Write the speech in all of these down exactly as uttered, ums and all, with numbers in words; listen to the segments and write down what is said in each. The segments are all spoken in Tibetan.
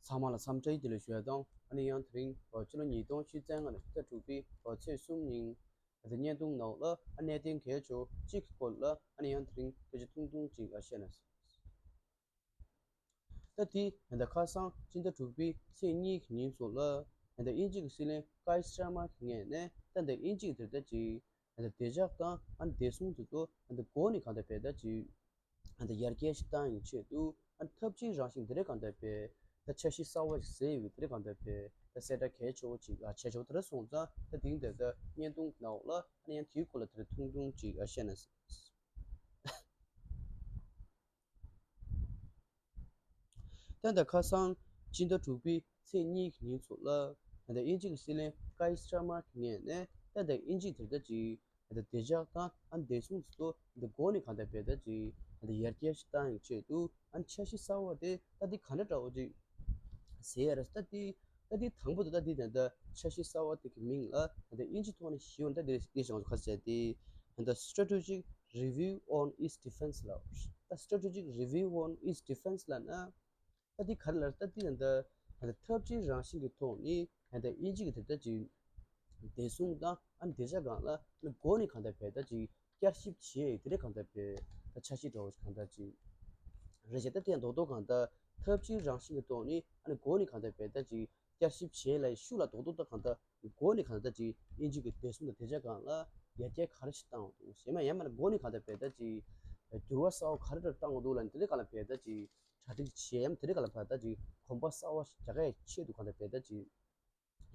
ཚང་མ་ལ་འཚམས་འདྲི་བདེ་ལེགས་ཞུ་ཡ་དང་། ཨ་ནི་ཡང་དེ་རིང་ཕྱི་ལོ་ཉིས་སྟོང་ཉི་ཤུ་རྩ་ལྔ་ནི་ཕྱི་ཟླ་དྲུག་པའི་ཚེས་གསུམ་ཉིན་ད་ལྟ་བརྙན་ཐུང་ནང་ལ་ཨ་གནད་དོན་གལ་ཆེ་བ་གཅིག་གི་སྐོར་ལ་ཨ་ནི་ཡང་དེ་རིང་སྐད་ཆ་ཐུང་ཐུང་ཅིག་བཤད་ན། ད་དེ་ད་ལྟ་ཁ་སང་ཕྱི་ཟླ་དྲུག་པའི་ཚེས་གཉིས་ཀྱི་ཉིན་སོགས་ལ་ད་ལྟ་དབྱིན་ཇི་གི་སྲིད་བློན་ཀའི་སི་ཊར་མར་གྱི་ངོས་ནས་ད་ལྟ་དབྱིན་ཇི་གི་དེ་ལྟ་ཅིག་ད་ལྟ་བདེ་འཇགས་དང་ཨ་ནི་བདེ་སྲུང་དེ་ཚོ་ད་ལྟ་འགོ་ནས་གང་ལྟར་བས་ད་ཅིག་ད་ལྟ་ཡར་རྒྱས་ཤིག་བཏང་ཡོང་ཆེད་དུ་ཨ་ནི་འཐབ་ཇུས་རང་བཞིན་དེ་འདྲ་གང་ལྟར་བས་ད་འཆར་གཞི་གསར་བ་ཞིག་བཟོས་ཡོད་པའི་དེ་འདྲ་གང་ལྟར་བས་ད་གསལ་བསྒྲགས་གལ་ཆེ་བོ་ཅིག་ཨ་བྱས་ཆོག་དེ་འདྲ་སོང་ཙང་ད་དེང་དེ་ལྟ་བརྙན་ཐུང་ནང་ལ་ཨ་ནི་ཡང་དེའི་སྐོར་ལ་དེ་འདྲ་ཐུང་ཐུང་ཅིག་ཨ་བཤད་ན། ད་ལྟ་ཁ་སང་ཕྱི་ཟླ་དྲུག་པའི་ཚེས་གཉིས་ཀྱི་ཉིན་སོགས་ལ་ད་ལྟ་དབྱིན་ཇི་གི་སྲིད་བློན་ཀའི་སི་ཊར་མར་གྱི་ངོས་ནས་ད་ལྟ་དབྱིན་ཇི་དེ་ལྟ་ཅིག་ད་ལྟ་བདེ་འཇགས་དང་ཨ་བདེ་སྲུང་དེ་ཚོ་ད་ལྟ་འགོ་ནས་གང་ལྟར་བས་ད་ཅིག་ད་ལྟ་ཡར་རྒྱས་ཤིག་བཏང་ཡོང་ཆེད་དུ་ཨ་འཆར་གཞི་གསར་བ་དེ་ད་འདི་ག་འདྲ་འདྲ་བོ་ཅིག་ཟེར་ཡ་རེད། ད་འདི་ད་འདི་དང་པོ་དེ་ད་འདི་ད་ལྟ་འཆར་གཞི་གསར་བ་དེ་གི་མིང་ལ་ད་ལྟ་དབྱིན་ཇི་ཐོག་ནས་ཞུས་ཡོང་ད་འདི་རེད། འདི་བྱུང་ཁ་ཟེར་ཏེ་ད་ལྟ་Strategic Review on East Defense ལབ། ད་Strategic Review on East Defense ལབ་ན་ད་འདི་ག་རེ་ལབ་ད་འདི་ད་ལྟ་ད་ལྟ་འཐབ་ཇུས་རང་བཞིན་གྱི་ཐོག་ནས་ད་ལྟ་དབྱིན་ཇི་གི་ད་ལྟ་ཅིག་བདེ་སྲུང་དང་ཨ་ནི་བདེ་འཇགས་སྒང་ལ་ཨ་ནི་འགོ་ནས་གང་ལྟར་བས་ད་ཅིག་བསྐྱར་ཞིབ་བྱེད་ཡས་དེ་འདྲ་གང་ལྟར་བས་ད་འཆར་གཞི་འདྲ་བོ་ཞིག་གང་ལྟར་ཅིག་རེད་བྱས། ད་དེ་ཡང་རྡོག་རྡོག་གང་ལྟར་འཐབ་ཇུས་རང་བཞིན་གྱི་ཐོག་ནས་ཨ་ནི་འགོ་ནས་གང་ལྟར་བས་ད་ཅིག་བསྐྱར་ཞིབ་བྱེད་ཡས་ལ་ཤུགས་ལ་རྡོག་རྡོག་ད་གང་ལྟར་འགོ་ནས་གང་ལྟར་ད་ཅིག་དབྱིན་ཇི་གི་བདེ་སྲུང་དང་བདེ་འཇགས་སྒང་ལ་ཡར་རྒྱས་ག་རེ་ཞིག་བཏང་འདུག་ཟེར་མ་ཡང་མིན་ན་འགོ་ནས་གང་ལྟར་བས་ད་ཅིག་འགྱུར་བ་གསར་བ་ག་རེ་འདྲ་བཏང་དགོས་འདུག་ལབ་ནས་དེ་འདྲ་གང་ལ་བས་ད་ཅིག་གྲ་སྒྲིག་བྱེད་ཡས་དེ་འདྲ་གང་ལ་བས་ད་ཅིག་གོམ་པ་གསར་བ་ཞིག་རྒྱག་ཡས་ཆེད་དུ་གང་ལྟར་བས་ད་ཅིག་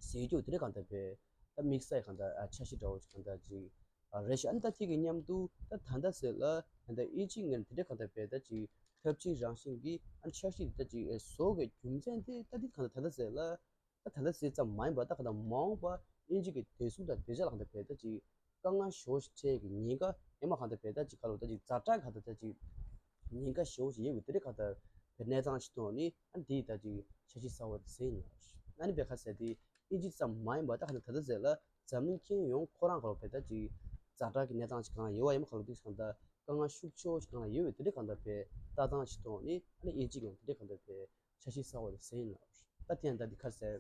ཟེར་རྒྱུ་དེ་འདྲ་གང་ལྟར་བས་ད་དམིགས་བསལ་གང་ལྟར་ཨ་འཆར་གཞི་འདྲ་བོ་ཞིག་གང་ལྟར་ཅིག་ཨ་རེད་ཤག་ཨ་ནི་ད་དེ་གི་མཉམ་དུ་ད་ད་ལྟ་ཟེར་ལ་ད་ལྟ་དབྱིན་ཇི་ངོས་ནས་དེ་འདྲ་གང་ལྟར་བས་ད་ཅིག་འཐབ་ཇུས་རང་བཞིན་གྱི་ཨ་འཆར་གཞི་དེ་ད་ཅིག་ཨེ་བཟོ་དགོས་རྒྱུ་མཚན་དེ་ད་འདི་གང་ལྟར་ད་ལྟ་ཟེར་ལ་ད་ད་ལྟ་ཟེར་ཙམ་མ་ཡིན་པར་ད་གང་ལྟར་མ་འོངས་པ་དབྱིན་ཇི་གི་བདེ་སྲུང་དང་བདེ་འཇགས་ལ་གང་ལྟར་བས་ད་ཅིག་དཀའ་ངལ་ཞེ་པོ་ཞིག་འཕྲད་ཀྱི་ཉེན་ཁ་ཡང་མ་གང་ལྟར་བས་ད་ཅིག་ག་ལོ་ད་ཅིག་ཛ་དྲག་གང་ལྟར་ད་ཅིག་ཉེན་ཁ་ཞེ་པོ་ཞིག་ཡོད་པའི་དེ་འདྲ་གང་ལྟར་བའི་གནས་སྟངས་ཤིག་ཐོག་ནས་ཨ་ནི་དེའི་ད་ཅིག་འཆར་གཞི་གསར་བ་དེ་ཟེར་ཡིན་ལ། ཨ་ནི་བས་ཁ་ཟེར་དེ་དབྱིན་ཇི་ཙམ་མ་ཡིན་པར་ད་གང་ལྟར་ད་ལྟ་ཟེར་ལ་འཛམ་གླིང་ཁྱོན་ཡོངས་ཁོ་རང་ག་ལོ་བས་ད་ཅིག་ཛ་དྲག་གི་གནས་སྟངས་ཤིག་གང་ལ་ཡོད་པ་ཡང་མ་ག་ལོ་དེ་གང་ལྟར་དཀའ་ངལ་ཤུགས་ཆེ་བོ་ཞིག་གང་ལ་ཡོད་པའི་དེ་འདྲ་གང་ལྟར་བའི་ལྟ་སྟངས་ཤིག་ཐོག་ནས་ཨ་ནི་དབྱིན་ཇི་ངོས་དེ་འདྲ་གང་ལྟར་བའི་འཆར་གཞི་གསར་བ་དེ་ཟེར་ཡིན་ལ། ད་དེ་ཡང་ད་འདི་ཁ་ཟེར།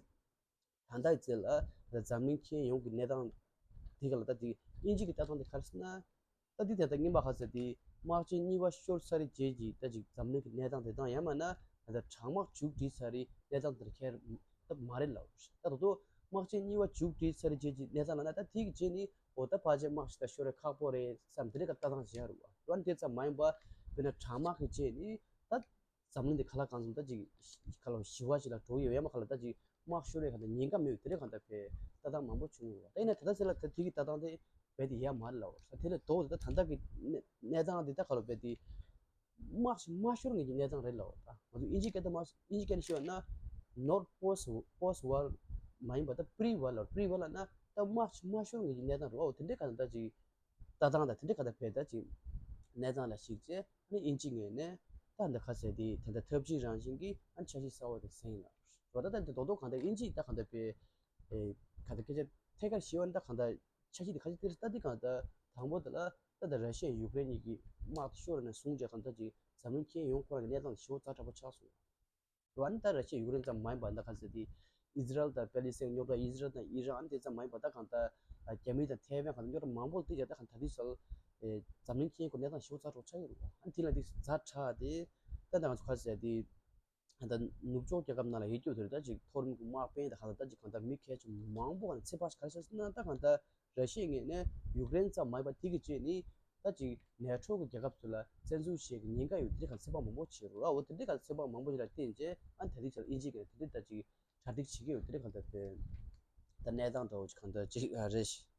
ད་ལྟའི་ཚེ་ལ་ད་འཛམ་གླིང་ཁྱོན་ཡོངས་ཀྱི་གནས་སྟངས་དེ་ག་ལ་ད་དེ་དབྱིན་ཇི་གི་ལྟ་སྟངས་དེ་ག་རེ་ཟེར་ན། ད་དེ་དེ་ལྟ་རྔན་པ་ཁ་ཟེར་དེ་དམག་ཆེན་གཉིས་པ་ཤོར་ཚར་རྗེས་ཀྱི་ད་ཅིག་འཛམ་གླིང་གི་གནས་སྟངས་དེ་དང་ཡང་མིན་ན་ད་གྲང་དམག་མཇུག་སྒྲིལ་ཚར་རི་གནས་སྟངས་དེར་ཁྱེར་ད་མ་རེད་ལབ། ད་ད་དུང་དམག་ཆེན་གཉིས་པ་མཇུག་སྒྲིལ་ཚར་རྗེས་ཀྱི་གནས་སྟངས་ལ་ན་ད་དེ་གི་རྗེས་ནི་འོ་ད་ཕལ་ཆེར་དམག་ཞིག་ད་ཤོར་རེ་ཁག་པོ་རེད་བསམ་དེ་རེད་ཀ་ལྟ་སྟངས་བྱེད་ཡ་རུ་བ་རོ་ཨ་ནི་དེ་ཙམ་མ་ཡིན་པ་དཔེར་ན་གྲང་དམག་གི་རྗེས་ནི་ད། འཛམ་གླིང་འདི་ཁ་ལག་གང་བཟུང་ད་ཅིག་ཁ་ལོ་ཞི་བ་ཞིག་ལ་འགྲོ་གི་ཡོད་ཡ་མ་ཁ་ལ་ད་ཅིག་དམག་ཤོར་རེ་གང་ད་ཉེན་ཁ་མེད་དེ་རེ་གང་ད་བས་ལྟ་སྟངས་མང་པོ་བྱུང་ཡོད་པ་ད་ཡིན་ན་ད་ལྟ་ཟེར་ལ་ད་དེ་གི་ལྟ་སྟངས་དེ་བས་དེ་ཡ་མ་རེད་ལ་འོ་ས་དེ་ལས་ལྡོག་ད་ད་ལྟ་གི་གནས་གནས་སྟངས་འདི་ད་ཁ་ལོ་བས་དེ་དམག་ཞིག་མ་ཤོར་ངེས་ཀྱི་གནས་སྟངས་རེད་ལ་འོ་ད་ང་ཚོ་དབྱིན་ཇི་སྐད་ད་མ་དབྱིན་ཇི་སྐད་ནས་ཤོད་ན་not post post war མ་ཡིན་པ་ད་pre war ལ་pre war ལ་ན་ད་དམག་ཞིག་མ་ཤོར་ངེས་ཀྱི་གནས་སྟངས་རེད་འོ་དེ་འདྲའི་གང་ད་ཅིག་ལྟ་སྟངས་དང་དེ་འདྲ་ག་ད་བས་ད་ཅིག་གནས་སྟངས་ལ་གཞིགས་རྗེས་ཨ་ནི་དབྱིན་ཇི་ངོས་ནས་ད་འདི་ཁ་ཟེར་དེ་ད་ལྟ་འཐབ་ཇུས་རང་བཞིན་གྱི་ཨ་ནི་འཆར་གཞི་གསར་བ་དེ་ཟིན་ཡིན་ལ། རོ་ད་ད་འདི་རྡོག་རྡོག་གང་ལྟར་དབྱིན་ཇི་ད་གང་ལྟར་བས་ག་ད་སྐད་ཆ་ཐད་ཀར་ཞི་བ་ནི་ད་གང་ལྟར་འཆར་གཞི་དེ་ཁ་ཅིག་དེར་ལྟ་དེ་གང་ལྟར་དང་པོ་དེ་ལ་ད་ད་ར་ཤི་ཡ་ཡུཀ་རེན་གཉིས་ཀྱི་དམག་ཤོར་ནས་བཟུང་རྗེས་གང་ལྟར་ཅིག་འཛམ་གླིང་ཁྱོན་ཡོངས་ཁོ་རང་གི་གནས་སྟངས་ཞེ་པོ་ཛ་དྲག་པོ་ཆགས་སོང་། ཨ་ནི་ད་ར་ཤི་ཡ་ཡུཀ་རེན་ཙམ་མ་ཡིན་པ་ད་ག་ཟེར་དེ་ཨི་ཟི་རལ་དང་པེ་ལི་སི་ཐན་རྙོག་དྲ་ཨི་ཟི་རལ་དང་ཨི་རན་དེ་ཙམ་མ་ཡིན་པ་ད་གང་ལྟར་རྒྱ་མི་དང་ཐའེ་ཝན་གང་ལྟར་རྙོག་དྲ་མང་པོ་དེ་ཡ་ད་གང་ད་དེ་སོལ་འཛམ་གླིང་ཁྱེན་གོ་གནས་སྟངས་ཞེ་པོ་ཛ་དྲག་ཆགས་ཡོད་རེད་བ། ཨ་ནི་དེ་ལ་དེ་ཛ་དྲག་དེ་ད་ད་ང་ཚོ་ག་ཟེར་དེ་ད་ནུབ་ཕྱོགས་རྒྱལ་ཁབ་ནང་ལ་ཡོད་རྒྱུ་དེ་རེད་ད་ཅིག་མཐོ་རིམ་གྱི་དམག་དཔོན་དང་གང་ལྟར་ད་ཅིག་གང་ལྟར་མི་གལ་ཆེན་མང་པོ་གང་ལྟར་ཚེ་འཕགས་ག་ཟེར་ན་ད་གང་ལྟར། ར་ཤི་ཡའི་ངོས་ནས་ཡུཀ་རེན་ཙམ་མ་ཡིན་པར་དེ་གི་རྗེས་ནི་ད་ཅིག་ནེ་ཊོ་གི་རྒྱལ་ཁབ་ཚོ་ལ་བཙན་འཛུལ་བྱེད་ཀྱི་ཉེན་ཁ་ཡོད་དེ་འདྲ་གང་ཚེ་དཔག་མང་པོ་བྱེད་རོགས་ཨ་འོ་དེ་འདྲ་གང་ཚེ་དཔག་མང་པོ་ཞིག་ལ་བརྟེན་རྗེས་ཨ་ད་ལྟའི་ཆར་དབྱིན་ཇི་གིས་དེ་འདྲ་ད་ཅིག་གྲ་སྒྲིག་བྱེད་ཀྱི་ཡོད་དེ་འདྲ་གང་ལྟར་དེ་ད་གནས་སྟངས་འདྲ་བོ་ཅིག་གང་ལྟར་ཅིག་ཨ་རེད།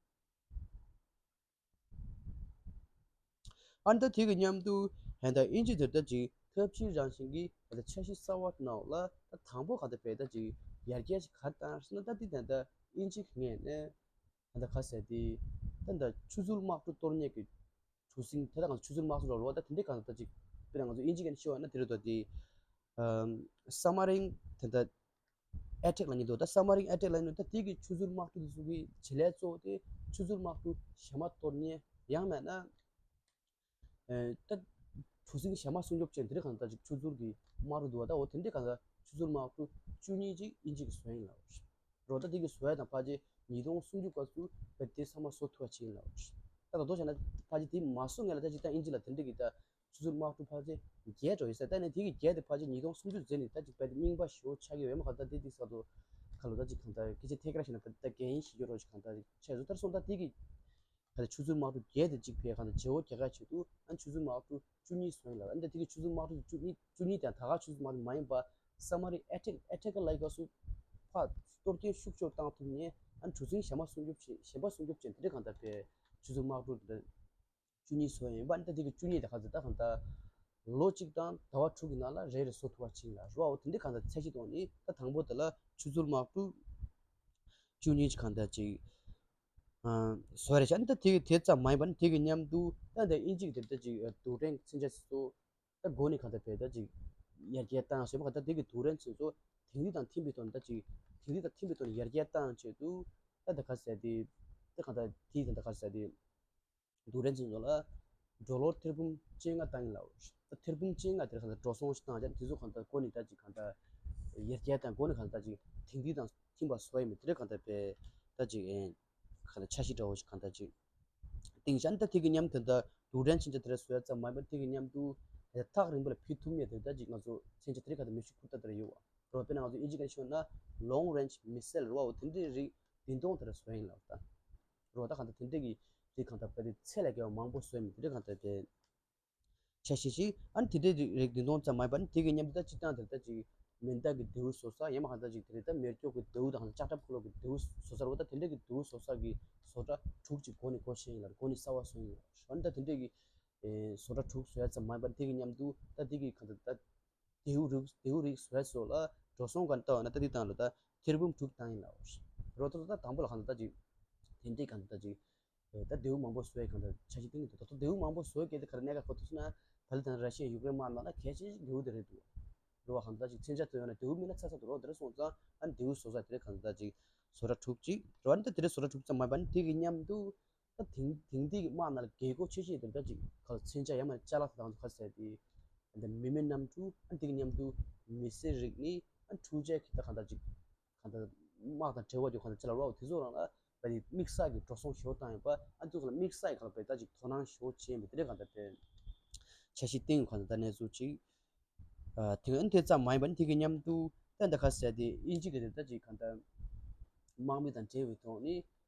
ཨ་ནི་ད་དེ་གི་མཉམ་དུ་ཧན་ད་དབྱིན་ཇི་དེ་ད་ཅིག་འཐབ་ཇུས་རང་བཞིན་གྱི་ད་འཆར་གཞི་གསར་བ་ནང་ལ་ད་དང་པོ་གང་ལྟར་བས་ད་ཅིག་ཡར་རྒྱས་ཅིག་ག་རེ་བཏང་ཟེར་ན་ད་འདི་ད་ད་དབྱིན་ཇི་གི་ངོས་ནས། ད་ལྟ་ཁ་ཟེར་དེ། ད་ལྟ་ཆུ་ཚོད་དམག་གྲུ་གཏོར་མཁན་གྱི་གྲུ་གཟིངས་དེ་དག་ང་ཚོ་ཆུ་ཚོད་དམག་གྲུ་རོ་རོ་ད་དེ་འདྲའི་གང་ལྟར་ཅིག་དཔེར་ན་ང་ཚོ་དབྱིན་ཇི་གན་ཤོ་ན་དེ་རེད་དོ་དེ། སབ་མ་རིན་དེ་ལྟ་ཨེ་ཊེག་ལ་ཉིད་དོ་ད་སབ་མ་རིན་ཨེ་ཊེག་ལ་ཉིད་ད་དེ་གི་ཆུ་ཚོད་དམག་གྲུ་དེ་ཚོ་གི་བྱེད་ལས་གཙོ་བོ་དེ་ཆུ་ཚོད་དམག་གྲུ་གཞན་མ་གཏོར་མཁན་ཡང་མེད་ན། ད་ གྲུ་གཟིངས་གཞན་མ་སྲུང་སྐྱོབ་བྱས་དེ་རིང་གང་ལྟར་ཅིག་ཆུ་ཚོད་ཀྱི་དམག་གྲུ་འདུག་བ། ད་འོ་དེ་འདྲའི་གང་ལྟར་ཆུ་ཚོད་དམག་གྲུ་བཅུ་གཉིས་ཅིག་དབྱིན་ཇི་གིས་བཟོས་ཡིན་ལབ་རོ། ད་དེ་གི་བཟོས་དང་ཕལ་ཆེར་ཉིས་སྟོང་སུམ་ཅུ་སྐབས་སུ་བས་དེ་ཚང་མ་བཟོ་ཐུབ་པ་ཅིག་ཡིན་ལབ་རོ། ད་ད་དོ་བྱས་ན་ཕལ་ཆེར་དེ་མ་བཟོ་སྔོན་ལ་ད་ཅིག་ད་དབྱིན་ཇི་ལ་དེ་འདྲའི་གི་ད་ཆུ་ཚོད་དམག་གྲུ་ཕལ་ཆེར་བརྒྱད་འགྲོ་ཡོད་ས། ད་ནི་དེ་གི་བརྒྱད་དེ་ཕལ་ཆེར་ཉིས་སྟོང་སུམ་ཅུ་ཟེར་ནས་ད་ཅིག་བས་དེ་རྙིང་པ་ཞེ་པོ་ཆགས་ཀྱི་ཡོད་མ་ག་ད་དེ་དེ་ས་དོ་ག་ལོ་ད་ཅིག་གང་ད་སྐད་ཆ་ཐད་ཀར་བཤད་ན་ད་ད་རྒན་ཡིན་ཞིག་ཡོད་རོ་ཞིག་གང་ད་ཆེ་བཟོ་ལྟར་སོང་ད་དེ་གི་ག་ལ་ཆུ་ཚོད་དམག་གྲུ་བརྒྱད་དེ་གཅིག་ཕེ་གང་དང་བརྗེ་བོ་རྒྱག་ག་ཆེད་དུ་ཨ་ཆུ་ཚོད་དམག་གྲུ་བཅུ་གཉིས་བཟོས་ཡིན་ལ། ཨ་འདི་དེ་གི་ཆུ་ཚོད་དམག་གྲུ་བཅུ་གཉིས་བཅུ་གཉིས་དང་ད་ག་ཆུ་ཚོད་དམག་གྲུ་མ་ཡིན་པ་སམ་མ་རིན་ཨེ་ཊེག་ཨེ་ཊེག་ལ་ཡི་ག་སུ་ཕ་གཏོར་སྐྱོན་ཤུགས་ཆེར་བཏང་ཐུབ་ནས་ཨ་གྲུ་གཟིངས་གཞན་མ་སྲུང་སྐྱོབ་བྱེད་གཞན་པ་སྲུང་སྐྱོབ་བྱེད་དེ་འདྲ་གང་ལྟར་པའི་ཆུ་ཚོད་དམག་གྲུ་འདི་བཅུ་གཉིས་བཟོས་ཡིན་པ་འདི་དེ་གི་བཅུ་གཉིས་དེ་ག་ཚོད་ད་གང་ལྟར་ལོ་གཅིག་དང་ཟླ་བ་དྲུག་གི་ནང་ལ་རེ་རེ་བཟོ་ཐུབ་པ་ཅིག་ལ་རོ། འོ་དེ་འདྲ་གང་ལྟར་ཚད་གཞི་ཐོག་ནས་ད་དང་པོ་དེ་ལ་ཆུ་ཚོད་དམག་གྲུ་བཅུ་གཉིས་ཀྱི་གང་ལྟར་ཅིག་ཨ་བཟོ་རེ་བྱ། འདི་དེ་དེ་ཙམ་མ་ཡིན་པ་ནི་དེ་གི་མཉམ་དུ་ད་འདི་དབྱིན་ཇི་གི་དེ་ལྟ་ཅིག་རྡུལ་ཕྲན་མཚོན་ཆ་སོ་ད་སྒོ་ནས་གང་ལྟར་བས་ད་ཅིག་ཡར་རྒྱས་བཏང་ཞེས་པ་གང་ལྟར་དེ་གི་རྡུལ་ཕྲན་ཚོ་ཚོ་དེང་དུས་དང་མཐུན་པའི་ཐོག་ནས་ད་ཅིག་དེང་དུས་དང་མཐུན་པའི་ཐོག་ནས་ཡར་རྒྱས་བཏང་ཆེད་དུ་ད་ད་ག་ཟེར་དེ་ད་གང་ལྟར་དེ་དང་ད་ག་ཟེར་དེ་རྡུལ་ཕྲན་ཚོ་ཚོ་ལ་ཌོ་ལར་ཐེར་འབུམ་བཅོ་ལྔ་བཏང་ཡིན་ལ། ད་ཐེར་འབུམ་བཅོ་ལྔ་དེར་གང་ལྟར་འགྲོ་སོང་ཞིག་བཏང་ཀྱང་དེ་ཚོ་གང་ལྟར་སྒོ་ནས་ད་ཅིག་གང་ལྟར་ཡར་རྒྱས་དང་སྒོ་ནས་གང་ལྟར་ཅིག་དེང་དུས་དང་མཐུན་པ་བཟོ་ཡ་མི་དེ་འདྲ་གང་ལྟར་བས་ད་ཅིག་ཨེ་གང་ལྟར་འཆར་གཞི་འདྲ་བོ་ཞིག་གང་ལྟར་ཅིག་བཏིང་བཞག་ད་དེ་གི་མཉམ་དུ་ད་རྡུལ་ཕྲན་མཚོན་ཆ་དེ་འདྲ་བཟོ་ཡ་ཙམ་མ་ཡིན་པར་དེ་གི་མཉམ་དུ་ཐག་རིང་པོ་ལ་ཕུད་ཐུབ་མཁན་དེ་ད་ཅིག་ང་ཚོ་མཚོན་ཆ་དེ་རིགས་གང་ལྟར་མེ་ཤུགས་འཕུར་མདའ་དེ་འདྲ་ཡོད་བ། རོ་དཔེར་ན་ང་ཚོ་དབྱིན་ཇི་སྐད་ཤོད་ན་long range missile རོ་བ། འོ་དེ་འདྲའི་རིགས་བདུན་སྟོང་དེ་འདྲ་བཟོ་ཡིན་ལབ་ད། རོ་ད་གང་ལྟར་དེ་འདྲའི་གི་རིགས་གང་ལྟར་བས་དེ་ཚད་ལས་བརྒལ་བ་མང་པོ་བཟོས་མི་དེ་འདྲ་གང་ལྟར་དེ་འཆར་གཞི་ཞིག་ཨ་ནི་དེ་འདྲའི་རིགས་རིགས་བདུན་སྟོང་ཙམ་མ་ཡིན་པ་ནི་དེ་གི་མཉམ་དུ་ད་སྤྱིར་བཏང་དེ་ལྟ་ཅིག་མེ་མདའ་གི་མདེའུ་བཟོ་ས་ཡང་མ་གང་ལྟར་ཅིག་དེ་རེད། ད་མེ་སྒྱོགས་གི་མདེའུ་དང་ལྕགས་ཁྲབ་ཁོ་ལོ་གི་མདེའུ་བཟོ་ས་རེད་བ། ད་དེ་འདྲའི་གི་མདེའུ་བཟོ་ས་གི་བཟོ་གྲྭ་དྲུག་ཅིག་སྒོ་ནས་སྒོ་ཕྱེ་ཡིན་ལ་སྒོ་ནས་གསར་བ་བཟོ་ཡིན་ལ། ཨ་ནི་ད་དེ་འདྲའི་གི་ཨེ་བཟོ་གྲྭ་དྲུག་བཟོ་ཡ་ཙམ་མ་ཡིན་པ་ནི་དེ་གི་མཉམ་དུ་ད་དེ་གི་གང་ལྟར་ད་མདེའུ་རིགས་མདེའུ་རིགས་བཟོ་ཡ་སོགས་ལ་འགྲོ་སོང་གང་ལྟར་བ་ན་ད་དེ་དང་ལ་ད་ཐེར་འབུམ་དྲུག་བཏང་ཡིན་ལ། རོ་ད་ད་དང་པོ་ལ་གང་ལྟར་ད་ཅིག་དེ་འདྲའི་གང་ལྟར་ད་ཅིག་ད་མདེའུ་མང་པོ་བཟོ་ཡས་གང་ལྟར་འཆར་གཞི་བཏིང་གི་འདུག་ད་ལྟ་མདེའུ་མང་པོ་བཟོ་ཡས་གལ་ཏེ་ག་རེ་གནད་འགག་གོ་ཐུབ་སོང་ན་ད་ལྟ་དང་ར་ཤི་ཡ་ཡུཀ་རེན་དམག་ནང་ལ་གལ་ཆེ་ཤོས་མདེའུ་དེ་རེད་འདུག་རེད་བ། གང་ལྟར་ཅིག་མཚོན་ཆ་བཏོན་ཡོང་ན་མདེའུ་མིན་ན་ཚ་ཚ་འདུག་རོ། དེ་རེད་སོང་ཙང་ཨ་ནི་མདེའུ་བཟོ་ས་དེ་རེད་གང་ལྟར་ཅིག་བཟོ་གྲྭ་དྲུག་ཅིག་རེད་བ། ཨ་ནི་ད་དེ་རེད་བཟོ་གྲྭ་དྲུག་ཙམ་མ་ཡིན་པ་ནི་དེ་གི་མཉམ་དུ་ད་དེང་དེང་དུས་ཀྱི་དམག་ནང་ལ་དགོས་མཁོ་ཆེ་ཤོས་དེ་ད་ཅིག་ག་ལ་མཚོན་ཆ་ཡང་མ་ཅ་ལག་དང་ག་ཟེར་དེ་ད་མི་མེད་གནམ་གྲུ་ཨ་ནི་དེ་གི་མཉམ་དུ་མི་སེར་རིག་གནས་ཨ་ནི་འཕྲུལ་ཆས་ཀྱི་ད་གང་ལྟར་ཅིག་གང་ལྟར་དམག་དང་འབྲེལ་བ་ཡོད་གང་ལྟར་ཅི་ལ་རོགས་དེ་ཚོ་རང་ལ་བ་དེ་དམིགས་བསལ་གྱི་འགྲོ་སོང་ཞེ་པོ་བཏང་ཡོད་པ། ཨ་ཚོ་ལ་དམིགས་བསལ་གྱི་གང་ལ་བའི་ད་ཅིག་དོ་སྣང་ཞེ་པོ་བྱས་མི་དེ་འདྲ་གང་ལྟར་དེ་འཆར་གཞི་བཏིང་གང་ལྟར་ད་གནས་ཚུལ་ཅིག་ཨ་དེ་ག་དེ་ཙམ་མ་ཡིན་པ་ནི་དེ་གི་མཉམ་དུ་ད་འདི་ག་ཟེར་དེ་དབྱིན་ཇི་གི་དེ་ད་ཅིག་གང་ལྟར་དམག་མི་དང་འབྲེལ་བའི་ཐོག་ནས་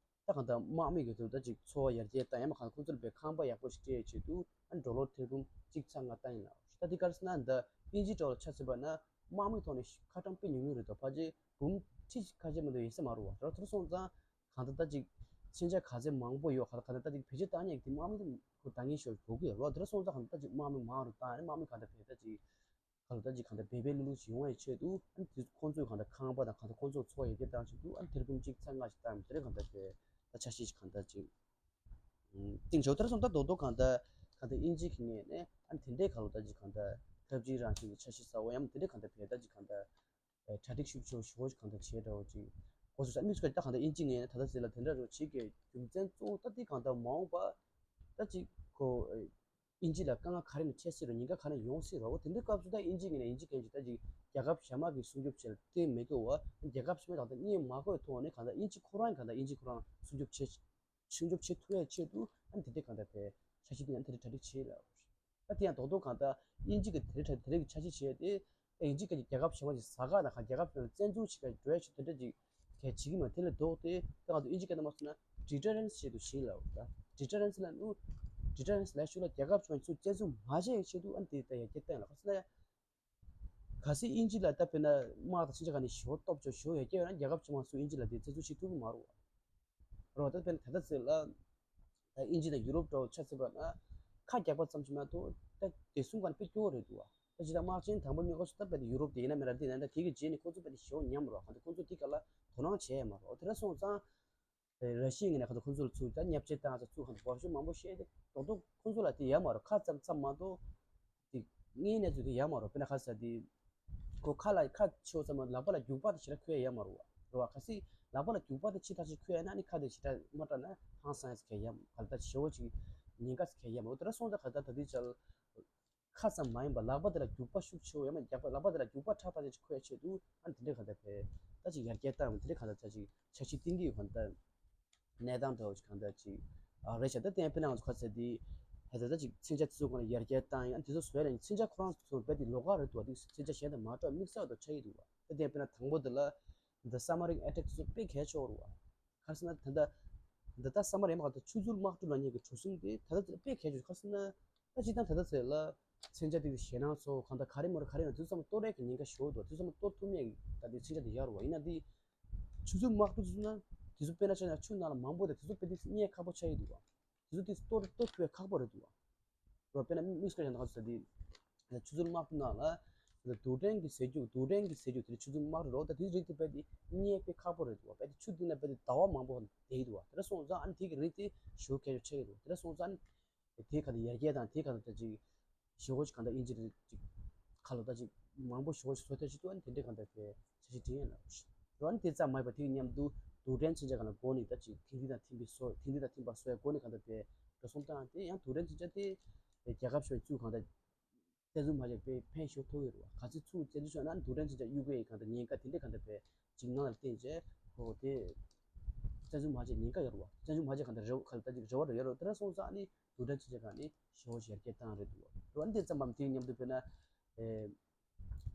ད་གང་ལྟར་དམག་མི་གི་དེ་ད་ཅིག་འཚོ་བ་ཡར་རྒྱས་བཏང་ཡ་མ་གང་ཁོང་ཚོར་བའི་ཁང་པ་ཡག་པོ་ཞིག་སྤྲད་ཆེད་དུ་ཨ་ཌོ་ལར་ཐེར་འབུམ་གཅིག་ཚེག་ལྔ་བཏང་ཡིན་ལ། ད་འདི་ག་རེ་ཟེར་ན་འདི་དབྱིན་ཇི་འདྲ་བོ་ལ་ཆ་མཚོན་པ་ན་དམག་མི་ཐོག་ནས་ཁ་གྲངས་དཔེ་ཉུང་ཉུང་རེད་དོ། ཕལ་ཆེར་འབུམ་ཁྲི་ཁ་ཤས་མ་གཏོགས་ཡོད་ས་མ་རེད་བ། ད་དེ་སོང་ཙང་གང་ལྟར་ད་ཅིག་མཚོན་ཆ་ག་ཚད་མང་པོ་ཡོད་ག་གང་ལྟར་ད་ཅིག་བེད་སྤྱོད་བཏང་མཁན་གྱི་དམག་མི་དེ་ཁོ་འདང་ངེས་ཤོར་འགྲོ་གི་ཡོད་རེད་བ། དེ་སོང་ཙང་གང་ལྟར་ད་ཅིག་དམག་མི་མང་རུ་བཏང་ནས་དམག་མི་གང་ལྟར་བས་ད་ཅིག་གང་ལྟར་ད་ཅིག་གང་ལྟར་འབད་འབད་ལུག་ལུག་ཅིག་ཡོང་བའི་ཆེད་དུ་ཨ་ནི་དེ་ཁོང་ཚོས་གང་ལྟར་ཁང་པ་དང་གང་ལྟར་ཁོང་ཚོ་འཚོ་བ་ཡར་རྒྱས་བཏང་ཆེད་དུ་ཨ་ནི་ཐེར་འབུམ་གཅིག་ཚེག་ལྔ་ཞིག་བཏང་མི་དེ་རེད། གང་ལྟར་བས་ད་འཆར་གཞི་ཞིག་གང་ལྟར་ཅིག་བཏིང་ཆོག་དེ་སོང་ད་རྡོག་རྡོག་གང་ལྟར་གང་ལྟར་དབྱིན་ཇི་གི་ངོས་ནས་ཨ་ནི་དེ་འདྲའི་གང་ལ་ད་ཅིག་གང་ལྟར་ཐབས་ཇུས་རང་བཞིན་གྱི་འཆར་གཞི་གསར་བ་ཡང་དེ་འདྲའི་གང་ལྟར་བས་ད་ཅིག་གང་ལྟར་གྲ་སྒྲིག་ཤུགས་ཆེ་བོ་ཞེ་པོ་ཞིག་གང་ལྟར་བྱས་འདྲ་བོ་ཅིག་གོ་སོང་ས། དམིགས་བསལ་ད་གང་ལྟར་དབྱིན་ཇི་ངོས་ནས་ད་ལྟ་ཟེར་ལ་དེ་འདྲ་རུ་བྱེད་དགོས་རྒྱུ་མཚན་གཙོ་བོ་ད་དེ་གང་ལྟར་མ་འོངས་པ་ད་ཅིག་གོ་དབྱིན་ཇི་ལ་དཀའ་ངལ་ག་རེ་ནས་འཕྲད་སྲིད་རོ། ཉེན་ཁ་ག་རེ་ཡོང་སྲིད་རོ། དེ་འདྲའི་སྐབས་སུ་ད་དབྱིན་ཇི་ངོས་ནས་དབྱིན་ཇི་གན་ཅིག་ད་ཅིག་རྒྱལ་ཁབ་གཞན་དམག་གི་སྲུང་སྐྱོབ་བྱེད་ལ་བརྟེན་མི་དགོས་པ། རྒྱལ་ཁབ་གཞན་དག་ད་གཉེན་མ་དགོས་ཐོག་ནས་གང་ལྟར་དབྱིན་ཇི་ཁོ་རང་གང་ལྟར་དབྱིན་ཇི་ཁོ་རང་སྲུང་སྐྱོབ་བྱེད་སྲུང་སྐྱོབ་བྱེད་ཐུབ་ཡའི་ཆེད་དུ་ཨ་ནི་དེ་འདྲའི་གང་ལྟར་བས་འཆར་གཞི་དེ་ཡང་དེ་འདྲའི་གྲ་སྒྲིག་བྱས་ལ། ད་དེ་ཡང་རྡོག་རྡོག་གང་ལྟར་དབྱིན་ཇི་གི་དེ་འདྲའི་དེ་འདྲའི་གི་འཆར་གཞི་བྱས་ཏེ་དབྱིན་ཇི་གི་རྒྱལ་ཁབ་གཞན་པ་ཞིག་ཟ་ཁང་དང་གང་རྒྱལ་ཁབ་གཞན་ལ་བཙན་འཛུལ་བྱེད་ཀྱི་འགྲོ་ཡ་ཆེད་དེ་འདྲ་ཅིག་གལ་བྱེད་ཀྱི་མ་དེ་ལས་ལྡོག་སྟེ་ད་གང་དུ་དབྱིན་ཇི་སྐད་ནང་མ་སོང་ན་deterrence་ཆེད་དུ་བྱིན་ལ། ད་deterrence་ལ་ནུ་deterrence་ལ་ཤུ་ལ་རྒྱལ་ཁབ་གཞན་ཚོ་བཙན་འཛུལ་མ་བྱས་ཆེད་དུ་ཨ་ནི་དེ་ད་ཡ་སྐྱེ་བསྟན་ལ་ག་ཟེར་ན། གལ་སྲིད་དབྱིན་ཇི་ལ་ད་དཔེར་ན་དམག་དང་མཚོན་ཆ་ག་ནས་ཞོ་སྟོབས་ཆོག་ཞོ་ཡ་སྐྱེ་ཡོད་ན་རྒྱལ་ཁབ་ཆུང་བ་སུ་དབྱིན་ཇི་ལ་དེ་བཙན་འཛུལ་བྱེད་ཐུབ་ཀྱི་མ་རེད་བ། རེད་བ། ད་དཔེར་ན་ད་ལྟ་ཟེར་ལ་ད་དབྱིན་ཇི་དང་ཡུ་རོབ་འདྲ་བོ་ཆ་མཚོན་པ་ན་ཁ་རྒྱག་པ་ཙམ་ཞིག་མ་གཏོགས་ད་བདེ་སྲུང་ག་ནས་དཔེ་སྐྱོ་བོ་རེད་འདུག་བ། ད་ཇི་ལྟར་དམག་ཆེན་དང་པོ་ཉོ་སྐབས་སུ་ད་དཔེ་དེ་ཡུ་རོབ་དེ་ཡིན་ན་མིན་ན་དེ་ཡིན་ན་ད་དེ་གི་རྗེས་ནས་ཁོ་ཚོ་དཔེ་དེ་ཞོ་ཉམས་རོགས་ག་ད་ཁོ་ཚོ་དེ་ག་ལ་དོ་སྣང་བྱས་ཡ་མ་རོགས། དེ་འདྲ་སོང་ཙང་ར་ཤི་ཡའི་ངོས་ནས་ག་ད་ཁོ་ཚོ་ལ་ཚུར་ད་བརྙས་བཅོས་བཏང་ཚ་ཚུར་ག་ད་བབ་ཤོ་མང་པོ་བཤད་དེ་རྡོག་རྡོག་ཁོ་ཚོ་ལ་དེ་ཡ་མ་རོགས། ཁ་ཙམ་ཙམ་མ་གཏོགས་དེ་དངོས་གནས་ཚུལ་དེ་ཡ་མ་རོགས། དཔེར་ན་ག་ཟེར་དེ་ཁོ་ཁ་ལ་ཁ་ཆེ་བོ་ཙམ་མ་ལག་པ་ལ་རྒྱུག་པ་དེ་ཞེ་དྲག་འཁོར་ཡ་ཡ་མ་རོགས་བ། རེད་བ། གལ་སྲིད་ལག་པ་ལ་རྒྱུག་པ་དེ་ཆེ་ཐག་ཆོད་འཁོར་ཡ་ན་ནི་ཁ་དེ་ཞེ་དྲག་མ་སྐྲག་ན་ཧང་སང་ཡ་ཟེར་ག་ཡ་མ་ག་ད་ཞེ་བོ་ཅིག་ཉེན་ཁ་ཟེར་ག་ཡ་མ་རོགས། དེ་འདྲ་སོང་ཙང་ག་ད་ད་དེ་ཅལ། ཁ་ཙམ་མ་ཡིན་པར་ལག་པ་དེ་ལ་རྒྱུག་པ་ཤུགས་ཆེ་བོ་ཡང་མ་རྒྱག་པ་ལག་པ་དེ་ལ་རྒྱུག་པ་ཁྲག་ཐག་ཆད་ཅིག་འཁོར་ཡ་ཆེད་དུ་ཨ་ནི་དེ་འདྲའི་གང་ལྟར་བས་ད་ཅིག་ཡར་རྒྱས་བཏང་བ་དེ་འདྲའི་གང་ལྟར་ད་ཅིག་འཆར་གཞི་བཏིང་གི་ཡོད་གང་ལྟར། གནས་སྟངས་འདྲ་བོ་ཅིག་གང་ལྟར་ཅིག་ཨ་རེད་ཤག་ད་ལྟ་དཔེར་ན་ང་ཚོ་ག་ཚད་དེ་ཧེ་ད་ད་ཅིག་མཚོན་ཆ་དེ་ཚོ་སྒང་ལ་ཡར་རྒྱས་བཏང་ཡང་དེ་ཚོ་བཟོས་ལ་མཚོན་ཆ་ཁོ་རང་ཚོ་རྦད་དེ་ལོགས་ཀ་རེད་འདུག་བ། དེ་མཚོན་ཆ་གཞན་དང་མ་འདྲ་དམིགས་བསལ་དུ་ཆགས་ཀྱི་འདུག་བ། ད་ལྟ་དཔེར་ན་དང་པོ་དེ་ལ་འདི་submarine attack་དེ་ཚོ་དཔེ་གལ་ཆེ་བོ་རེད་བ། ག་རེ་ཟེར་ན་ད་ལྟ་འདི་ད་submarine་མ་ག་ད་ཆུ་ཚོད་དམག་གྲུ་ལ་ཉེ་གི་གྲུ་གཟིངས་དེ་ད་ལྟ་དཔེ་གལ་ཆེ་བོ་ག་རེ་ཟེར་ན་ད་སྤྱིར་བཏང་ད་ལྟ་ཚེ་ལ་མཚོན་ཆ་དེ་གི་ཞེད་སྣང་ཚོ་གང་ལྟར་ག་རེ་མ་རེད་ག་རེ་ཡང་དེ་ཚོ་ཚང་མ་གཏོར་ཡས་ཀྱི་ཉེན་ཁ་ཞེ་པོ་འདུག་དེ་ཚོ་ཚང་མ་གཏོར་ཐུབ་མེད་ཀྱི་ད་དེ་མཚོན་ཆ་དེ་ཡག་རེད་བ། ཡིན་ན་དེ་ཆུ་ཚོད་དམག་གྲུ་ཚོ་ན་དེ་ཚོ་དཔེར་ན་ཆ་ན་ཆུ་ནང་ལ་མང་པོ་དེ་དེ་ཚོ་དཔེ་དེ་རྙེད་ཁག་པོ་ཆགས་ཀྱི་འདུག་བ། དེ་ཚོ་དེ་གཏོར་གཏོར་ཐུབ་ཡས་ཁག་པོ་རེད་འདུག་བ། རོ་དཔེར་ན་དམིགས་བཀར་ཡང་ད་ག་ཚོད་དེ་ཆུ་ཚོད་དམག་གྲུ་ནང་ལ་དེ་རྡུལ་ཕྲན་གྱི་ཟེར་རྒྱུ་རྡུལ་ཕྲན་གྱི་ཟེར་རྒྱུ་དེ་ཆུ་ཚོད་དམག་གྲུ་རོ་ད་དེ་རིགས་དེ་དཔེ་དེ་རྙེད་དཔེ་ཁག་པོ་རེད་འདུག་བ། དཔེ་དེ་ཆུ་དེ་ན་དཔེ་དེ་ཟླ་བ་མང་པོ་བསྡད་འདུག་བ། དེ་འདྲ་སོང་ཙང་ཨ་ནི་དེ་གི་རིགས་དེ་ཞེ་པོ་གལ་ཆེ་ཆགས་ཀྱི་འདུག་དེ་འདྲ་སོང་ཙང་ཨ་ནི་དེ་ག་དེ་ཡར་རྒྱས་དང་དེ་ག་དེ་ད་ཅིག་ཞེ་པོ་ཅིག་གང་ལྟར་དབྱིན་ཇི་རེད་ཅིག་ཁ་ལོ་ད་ཅིག་མང་པོ་ཞེ་པོ་ཞིག་བཟོ་ཐུབ་ཅིག་ཏུ་ཨ་ནི་དེ་འདྲའི་གང་ལྟར་དཔེ་འཆར་གཞི་བྲིས་ཡིན་ལ། རོ་ཨ་ནི་དེ་ཙམ་མ་ཡིན་པ་དེ་གི་མཉམ་དུ་རྡུལ་ཕྲན་མཚོན་ཆ་གང་ལ་སྒོ་ནས་ད་ཅིག་ཐིག་འདི་དང་ཐིག་པའི་སོ་ཐིག་འདི་དང་ཐིག་པ་སོའི་སྒོ་ནས་གང་ལྟར་དཔེ་འགྲོ་སོང་བཏང་དེ་ཡང་རྡུལ་ཕྲན་མཚོན་ཆ་དེ་རྒྱལ་ཁབ་ཤོར་ཚུལ་གང་ལྟར་བཙན་འཛུལ་མ་བྱས་པའི་ཕན་ཤོར་ཐུབ་ཡོད་རེད་བ། ག་ཚོད་ཚུར་བཙན་འཛུལ་ཤོར་ན་རྡུལ་ཕྲན་མཚོན་ཆ་གཡུག་གི་གང་ལྟར་ཉེན་ཁ་དེ་འདྲའི་གང་ལྟར་དཔེ་ཅིག་ནང་ལ་བརྟེན་བྱས་ཁོ་དེ་བཙན་འཛུལ་མ་བྱས་ཉེན་ཁ་ཡོད་རེད་བ། བཙན་འཛུལ་མ་བྱས་གང་ལྟར་རེ་བ་གང་ལྟར་ཅིག་རེ་བ་རེ་ཡོད་རེད་བ། དེ་འདྲ་སོང་ཙང་ནི་རྡུལ་ཕྲན་མཚོན་ཆ་གང་ནི་ཞེ་པོ་ཞིག་ཡར་རྒྱས་བཏང་རེད་འདུག་བ། རེད་བ། འདི་ཙམ་མམ་དེའི་མཉམ་དུ་དཔེར་ན་ཨེ།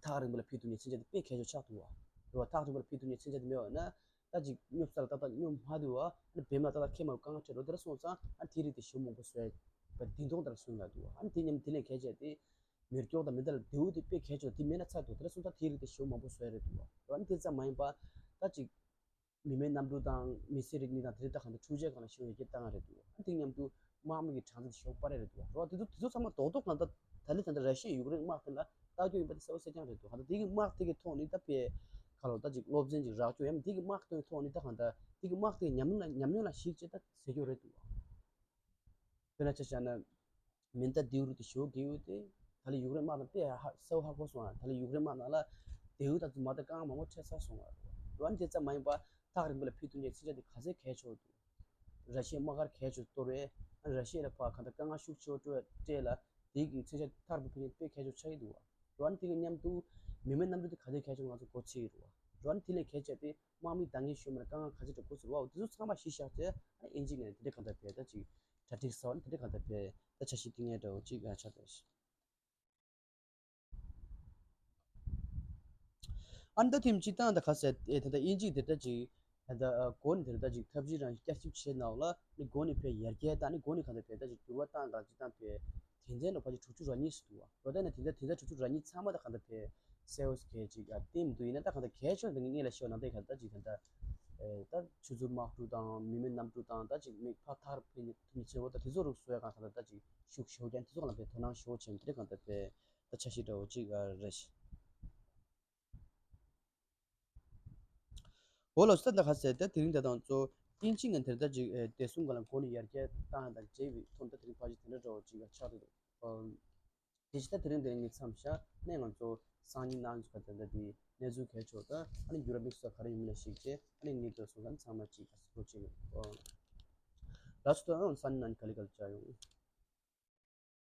ཐག་རིང་པོ་ལ་ཕེབས་ཐུབ་མཁན་མཚོན་ཆ་དེ་དཔེ་གལ་ཆེ་ཆགས་འདུག་བ། རེད་བ། ཐག་རིང་པོ་ལ་ཕེབས་ཐུབ་མཁན་མཚོན་ཆ་དེ་མེད་པ་ན་ད་ཅིག་སྙོབ་ས་ལ་ཏག་ཏག་སྙོབ་མ་ཐུབ་བ། ཨ་ནི་བེམ་ལ་ཏག་ཏག་ཁེལ་མ་དཀའ་ངལ་འཕྲད་འགྲོ། དེ་འདྲ་སོང་ཙང་ཨ་ནི་དེའི་རིགས་དེ་ཞེ་པོ་མང་པོ་བཟོས་པ་བདེན་དོན་ལྟར་སོང་ཡ་འདུག་བ། ཨ་ནི་དེ་མཉམ་དེ་ལས་གལ་ཆེ་དེ་མེ་སྒྱོགས་དང་མེ་མདའ་ལ་མདེའུ་དེ་དཔེ་གལ་ཆེ་བ་དེ་མེད་ན་ཚར་འདུག་དེ་འདྲ་སོང་ཙང་དེའི་རིགས་དེ་ཞེ་པོ་མང་པོ་བཟོས་རེད་འདུག་བ། རེད་བ། ཨ་ནི་དེ་ཙམ་མ་ཡིན་པ་ད་ཅིག་མི་མེད་གནམ་གྲུ་དང་མི་སེར་རིག་གནས་དང་དེ་རིགས་ད་གང་ལྟར་འཕྲུལ་ཆས་སྒང་ལ་ཞེ་པོ་ཡར་རྒྱས་བཏང་ཡ་རེད་འདུག་ཨ་དེ་མཉམ་དུ་དམག་མི་གི་གྲངས་ཚད་ཞེ་པོ་སྤར་ཡ་རེད་འདུག་རེད་བ། དེ་ཚོ་དེ་ཚོ་ཚང་མ་རྡོག་རྡོག་གང་ལྟར་ད་ལྟ་ད་ལྟ་ར་ཤི་ཡ་ཡུཀ་རེན་དམག་དེ་ལ་ལྟ་རྒྱུ་ཡིན་པ་དེ་གསལ་པོ་གསལ་རྐྱང་རེད་འདུག་གང་ལྟར་དེ་གི་དམག་དེ་གི་ཐོག་ནས་ད་དཔེ་ག་ལོ་ད་ཅིག་སློབ་ཚན་ཅིག་རག་རྒྱུ་ཡང་དེ་གི་དམག་དེ་གི་ཐོག་ནས་ད་གང་ལྟར་དེ་གི་དམག་དེ་གི་ཉམས་མྱོང་ལ་ཉམས་མྱོང་ལ་གཞིགས་བྱས་ད་ཟེར་རྒྱུ་རེད་འདུག་དཔེར་ན་ཆ་བཞག་ན། མེ་མདའ་མདེའུ་རིགས་དེ་ཞེ་པོ་གི་ཡོད་དེ། ད་ལྟ་ཡུཀ་རེན་དམག་དང་དཔེ་ཧ་གསལ་པོ་ཧ་གོ་སོང་ཨ། ད་ལྟ་ཡུཀ་རེན་དམག་ནང་ལ་མདེའུ་དང་མ་ད་རྐང་མང་པོ་འཕྲད་ཚར་སོང་ཨ། རེད་བ། ཨ་ནི་དེ་ཙམ་མ་ཡིན་པ་ཐག་རིང་པོ་ལ་ཕེབས་ཐུབ་མཁན་མཚོན་ཆ་དེ་ག་ཚད་གལ་ཆེ་བོ་འདུག་ར་ཤི་ཡའི་དམག་སྒར་གལ་ཆེ་བོ་གཏོར་བས་ཨ་ནི་ར་ཤི་ཡ་ལ་ཕར་གང་ལྟར་དཀའ་ངལ་ཤུགས་ཆེ་བོ་སྤྲད་ལ་དེ་གི་མཚོན་ཆ་ཐག་རིང་པོ་ཕེབས་མཁན་དཔེ་གལ་ཆེ་བོ་ཆགས་ཀྱི་འདུག་བ། རེད་བ། ཨ་ནི་དེ་གི་མཉམ་དུ་མི་མེད་གནམ་གྲུ་དེ་ག་ཚད་གལ་ཆེ་བོ་ང་ཚོ་མགོ་ཚོས་ཀྱི་རེད་བ། རེད་བ། ཨ་ནི་དེ་ལས་གལ་ཆེ་དེ། དམག་མི་འདང་ངེས་ཤོར་མེད་ན་དཀའ་ངལ་ག་ཚོད་འཕྲད་དགོས་ཟེར་བ་འོ་དེ་ཚོ་ཚང་མ་གཞི་བཞག་ཚེ་ཨ་ནི་དབྱིན་ཇི་ནས་དེ་འདྲའི་གང་ལྟར་བས་ད་ཅིག་གྲ་སྒྲིག་ཟེར་བ་ནི་དེ་འདྲའི་གང་ལྟར་བས་ད་འཆར་གཞི་བཏིང་ཡས་འདྲ་བོ་ཅིག་ཆགས་འདུག་ཨ་ནི་ད་ཐེངས་སྤྱིར་བཏང་ད་ག་ཟེར་ཨེ་ད་ལྟ་དབྱིན་ཇི་དེ་ད་ཅིག་ད་ལྟ་ཨ་འགོ་ནས་དེ་ད་ཅིག་ཐབས་ཇུས་རང་བསྐྱར་ཞིབ་བྱས་ནའོ་ལ་ནི་འགོ་ནས་བས་ཡར་རྒྱས་བཏང་ནི་འགོ་ནས་གང་ལྟར་བས་ད་ཅིག་འགྱུར་བ་བཏང་གང་ཅིག་བཏང་བས་དེ་ཚན་ལ་ཕལ་ཆེར་དྲུག་ཅུ་རེ་གཉིས་སུ་འདུག་བ། རོ་ད་ནི་དེ་འདྲ་དེ་འདྲ་དྲུག་ཅུ་རེ་གཉིས་ཚང་མ་ད་གང་ལྟར་བས་སེལ་སི་གལ་ཅིག་ཨ་བསྟན་མི་འདུག་ཡིན་ན་ད་གང་ལྟར་གལ་ཆེ་བ་འདི་ངས་ལ་ཤོད་ནང་དེ་གང་ལྟར་ཅིག་གང་ལྟར་ཨེ་ད་ཆུ་ཚོད་དམག་གྲུ་དང་མི་མེད་གནམ་གྲུ་དང་ད་ཅིག་མི་ཕར་ཐག་ཕེབས་ནས་ཐུབ་ནི་ཆེ་བོ་ད་དེ་ཚོ་རུ་བཟོ་ཡ་གང་གང་ལྟར་ད་ཅིག་ཤུགས་ཤོག་ཀྱང་དེ་ཚོ་གང་ལ་བས་དོ་སྣང་ཤོག་ཆེན་དེ་གང་ལྟར་བས་ད་འཆར་གཞི་འདྲ་བོ་ཅིག་ཨ་རེད། འོ་ལགས་སོ། ད་ལྟ་ག་ཟེར་ད་དེ་རིང་ད་དང་གཙོ་དབྱིན་ཇི་ངན་དེར་ད་ཅིག་ཨེ་བདེ་སྲུང་སྒང་ལ་འགོ་ནས་ཡར་རྒྱས་བཏང་ཡ་དང་འབྲེལ་བའི་ཐོག་ད་དེ་རིང་ཕལ་ཆེར་དེ་འདྲ་འདྲ་བོ་ཅིག་ཆགས་འདུག་ཨོ། དེ་ཕྱི་ད་དེ་རིང་དེ་རིང་གི་མཚམས་བཞག་ནས་ང་ཚོ་སང་ཉིན་གནངས་ཚེ་ག་ད་ད་དེ་གནས་ཚུལ་གལ་ཆེ་བ་དང་ཨ་ནི་འགྱུར་བ་དམིགས་སུ་ག་རེ་ཡོང་མིན་ལ་གཞིགས་བྱས་ཨ་ནི་ངེད་ཚོ་སོང་ཙང་ཚང་མ་ཅིག་ག་ཟེར་གོ་ཅིག་ཨོ། ལགས་སོ། ད་སང་ཉིན་གནངས་ཉིན་ག་ལེ་ག་ལེ་བཅར་ཡོང་།